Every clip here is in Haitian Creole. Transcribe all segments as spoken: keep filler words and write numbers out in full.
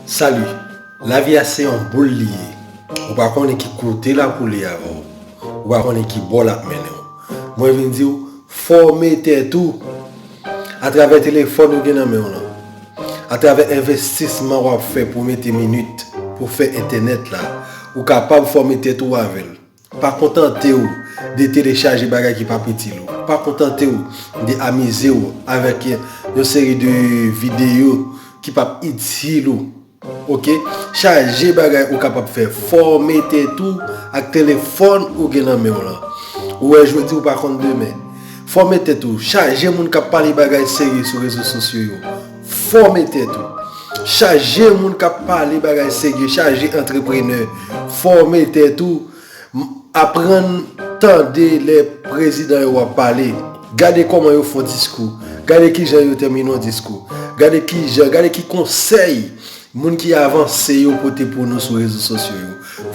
Salut! Lavi a se yon boul li ye. Ou pa konnen ki kote l ap woule avè w. Ou pa konnen ki bò l ap mennen w. Mwen vin di w, fòme tèt ou atravè telefòn ou gen nan men w lan. Atravè envestisman w ap fè pou mete minit pou fè entènèt la, ou kapab fòme tèt ou avè l. Pa kontante w de telechaje bagay ki p ap itil ou. Pa kontante w de amize w avèk yon seri de videyo ki p ap itil ou. Oke? Chaje bagay ou kapab fè. Fòme tèt ou ak telefòn ou gen nan men w lan. Ou wè jodi, ou pa konn demen. Fòme tèt ou. Chaje moun k ap pale bagay serye sou rezo sosyo yo. Fòme tèt ou. Chaje moun k ap pale bagay serye. Chaje antreprenè. Fòme tèt ou. M- Aprann tande lè prezidan yo ap pale. Gade kòman yo fè yon diskou. Gade kijan yo tèmine yon diskou. Gade kijan, gade ki konsèy moun ki avanse yo pote pou nou sou rezo sosyo yo.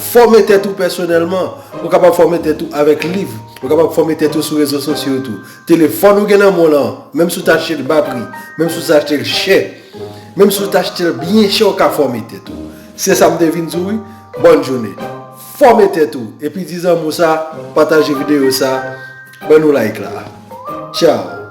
Fòme tèt ou pèsonèlman. Ou kapab fòme tèt ou avèk liv. Ou kapab fòme tèt ou sou rezo sosyo yo tou. Telefòn ou gen nan men w lan, menm si w ta achte l ba pri, menm si w ta achte l chè, menm si w ta achte l byen chè, ou ka fòme tèt ou. Se sa m te vin di w wi. Bòn jounen. Fòme tèt ou. Epi di zanmi w sa, pataje videyo sa, ban nou like la. Tchao.